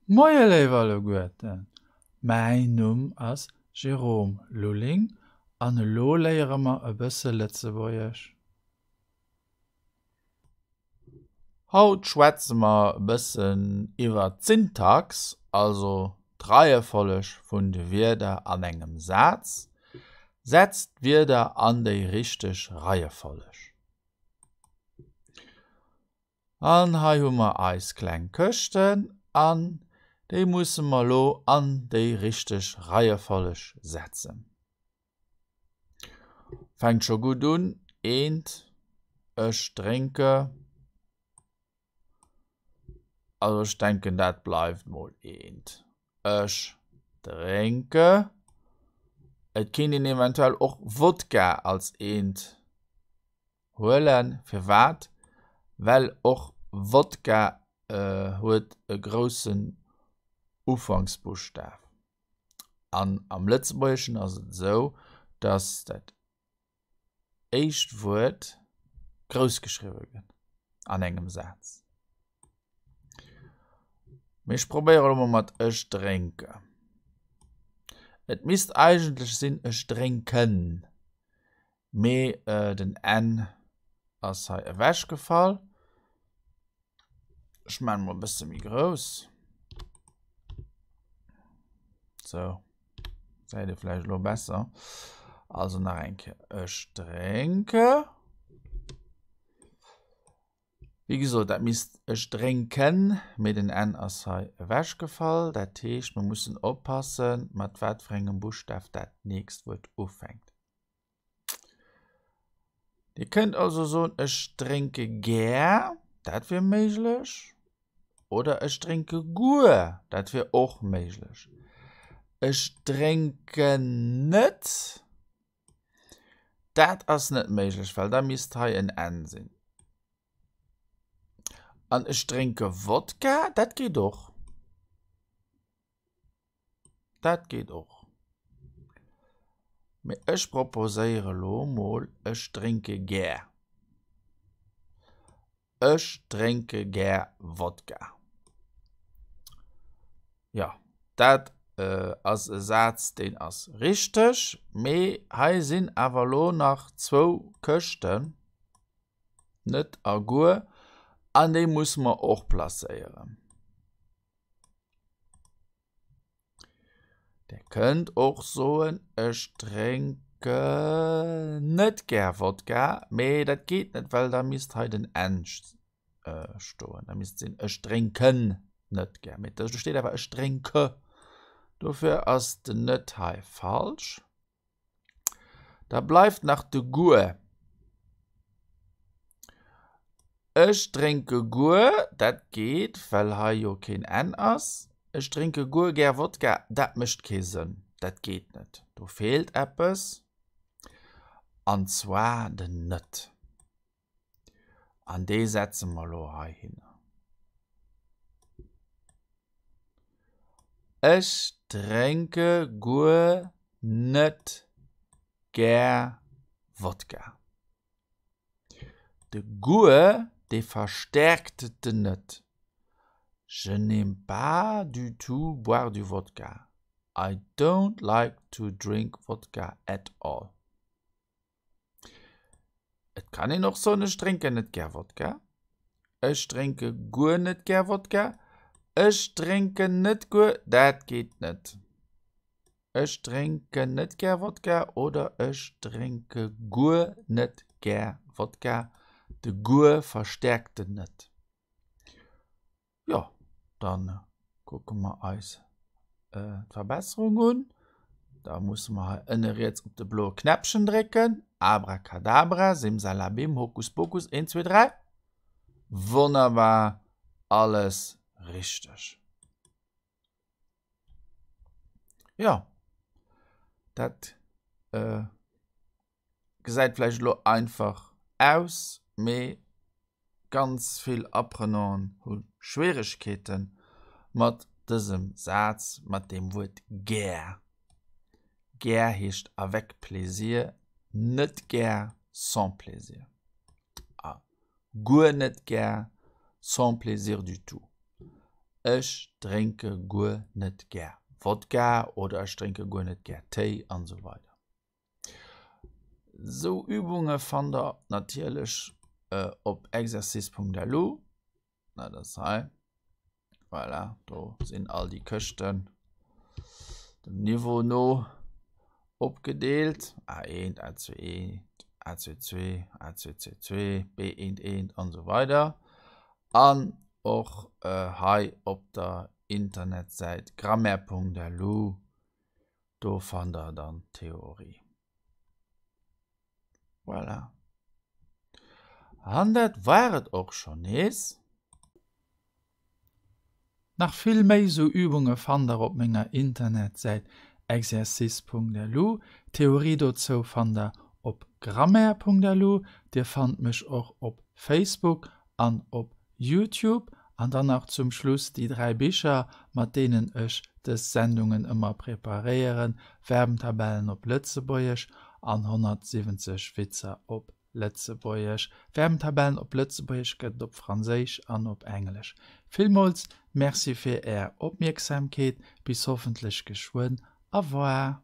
Moie léif alleguerten, mäin Numm ass Jérôme Lulling an elo léiere mer e bësse Lëtzebuergesch. Haut schwätze mer e bëssen iwwer d'Syntax, also d'Reiefolleg vun de Wierder an engem Saz. Setzt d'Wierder an déi richteg Reiefolleg. An hei hu mer eis kleng Këschten an déi musse mer elo an déi richteg Reiefolleg setzen. Fänkt scho gutt un, eent, ech drénke, also ech denken dat bleift mol eent, ech drénke. Et kéint een eventuell och Wodka als eent Huelen. Firwat? Well och Wodka huet e groussen Ufanksbuschtaf. An am Lëtzebuergeschen ass et esou, datt dat éischt Wuert grouss geschriwwe gëtt an engem Saz. Mee ech probéiere elo mol mat ech drénke. Et misst eigentlech sinn ech drénken. Mee den N ass hei ewechgefall. Ech maachen mol e bësse méi grouss. Sou, gesäit ee vläicht elo besser. Also nach eng Kéier, ech drénke. Wéi gesot, dat misst ech drénken, mee den N ass hei ewechgefall. Dat heescht, mer mussen oppassen, mat wat fir engem Buschtaf dat nächst Wuert ufänkt. Dir kënnt also soen, ech drénke gär, dat wier méiglech, oder ech drénke guer, dat wier och méiglech. Ech drénken net, dat ass net méiglech, well da misst hei en N sinn. An ech drénke Wodka, dat geet och. Dat geet och. Mee ech proposéiere lo mol, ech drénke gär. Ech drénke gär Wodka. Jo, dat ass e Saz, deen ass richteg. Mee hei sinn awer lo nach zwou Këschten, net a guer, an déi musse mer och placéieren. Der kënnt och soen, ech drénke net gär Wodka, mee dat geet net, well da misst hei den N stoen. Da misst sinn, ech drénken net gär. Mee do steet awer ech drénke. Dofir ass den net hei falsch. Da bleift nach de guer. Ech drénke guer, dat geet, well hei jo keen N ass. Ech drénke guer gär Wodka, dat mécht kee Sënn, dat geet net. Do feelt eppes, an zwar den net. An dee setze mer elo heihinner. Ech drénke guer net gär Wodka. De guer, dee verstäerkt den net. Je n'aime pas du tout boire du vodka. I don't like to drink vodka at all. Et kann een och soen, ech drénken net gär Wodka. Ech drénke guer net gär Wodka. Ech drénken net guer, dat geet net. Ech drénken net gär Wodka oder ech drénke guer net gär Wodka. De guer verstäerkt den net. Jo, dann kucke mer eis d'Verbesserung un. Da musse mer hei ënne riets op de bloe Knäppchen drécken. Abracadabra, Simsalabim, Hokuspokus, 1, 2, 3. Wonnerbar, alles richteg. Jo, dat gesäit vläicht elo einfach aus, mee ganz vill Apprenanten hu Schwieregkeete mat dësem Saz, mat deem Wuert gär. Gär heescht avec plaisir, net gär sans plaisir. A guer net gär sans plaisir du tout. Ech drénke guer net gär Wodka oder ech drénke guer net gär Téi an esou weider. Sou Übunge fannt der natierlech op exercice.lu. Dat ass hei. Voilà, do sinn all déi Këschten dem Niveau no opgedeelt. A1, A2, A22, A222, B11 an esou weider. An och hei op der Internetsäit grammaire.lu, do fannt der dann d'Theorie. Voilà. An dat war et och schonn nees. Nach vill méi sou Übunge fannt der op menger Internetsäit exercice.lu. D'Theorie dozou fannt der op grammaire.lu. Dir fannt mech och op Facebook an op Youtube. An dann nach zum Schluss déi 3 Bicher, mat deenen ech dës Sendungen ëmmer preparéieren, Verbentabellen op Lëtzebuergesch an 170 Witzer op Lëtzebuergesch. Verbentabellen op Lëtzebuergesch gëtt et op Franséisch an op Englesch. Villmools Merci fir Är Opmierksamkeet. Bis hoffentlech geschwënn. Au revoir.